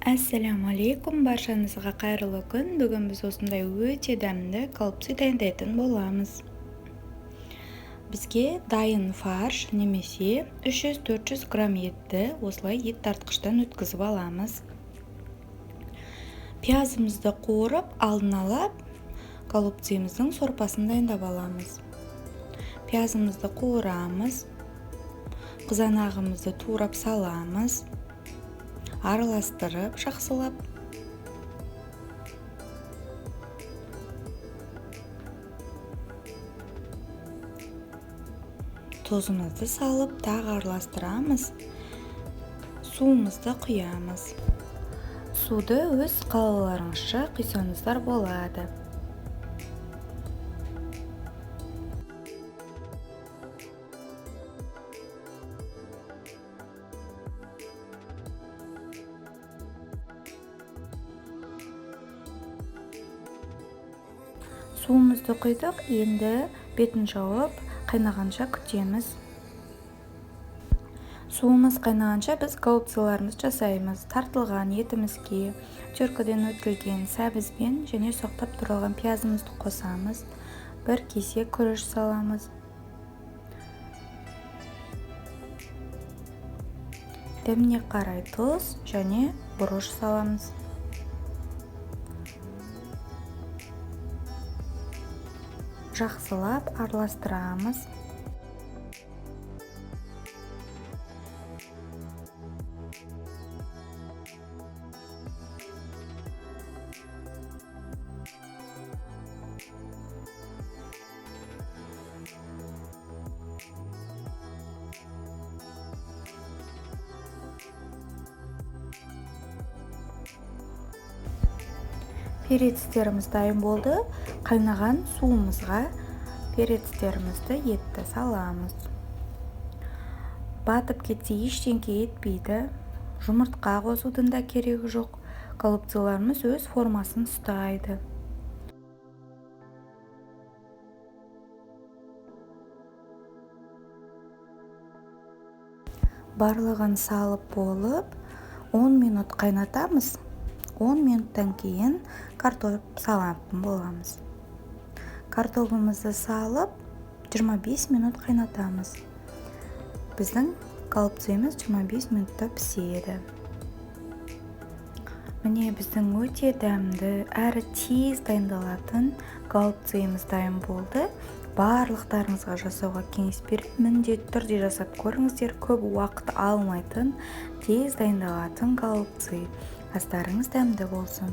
Ассаляму баршаңызға, қайырлы күн. Бүгін біз осындай өте дәмді голубцы дайындайтын боламыз. Бізге дайын фарш немесе 300-400 грамм етті осылай ет тартқыштан өткізіп аламыз. Пиязымызды қуырып, алдын ала голубцымыздың сорпасын дайындап аламыз. Пиязымызды қуырамыз, қызанағымызды турап саламыз, араластырып жақсылап. Тұзымызды салып, тағы араластырамыз. Суымызды құямыз. Суды өз қалауларыңызша құйсаңыздар болады. Суымызды құйдық, енді бетін жауып, қайнағанша күтеміз. Суымыз қайнағанша біз голубцыларымызды жасаймыз. Тартылған етімізге теркіден өтілген сәбізбен және ұсақтап туралған пиязымызды қосамыз. Бір кесе күріш саламыз. Дәміне қарай тұз және бұрыш саламыз. Жақсылап араластырамыз. Перецтеріміз дайын болды. Қайнаған суымызға перецтерімізді, етті саламыз. Батып кетсе ештеңке етпейді. Жұмыртқа қосудың да керегі жоқ. Голубцыларымыз өз формасын ұстайды. Барлығын салып болып, 10 минут қайнатамыз. 10 минуттан кейін картоп салатын боламыз. Картопымызды салып, 25 минут қайнатамыз. Біздің голубцымыз 25 минутта піседі. Міне, біздің өте дәмді әрі тез дайындалатын голубцымыз дайын болды. Барлықтарыңызға жасауға кеңес беремін. Міндетті түрде жасап көріңіздер. Көп уақыт алмайтын, тез дайындалатын голубцы. Астарыңыз дәмді болсын.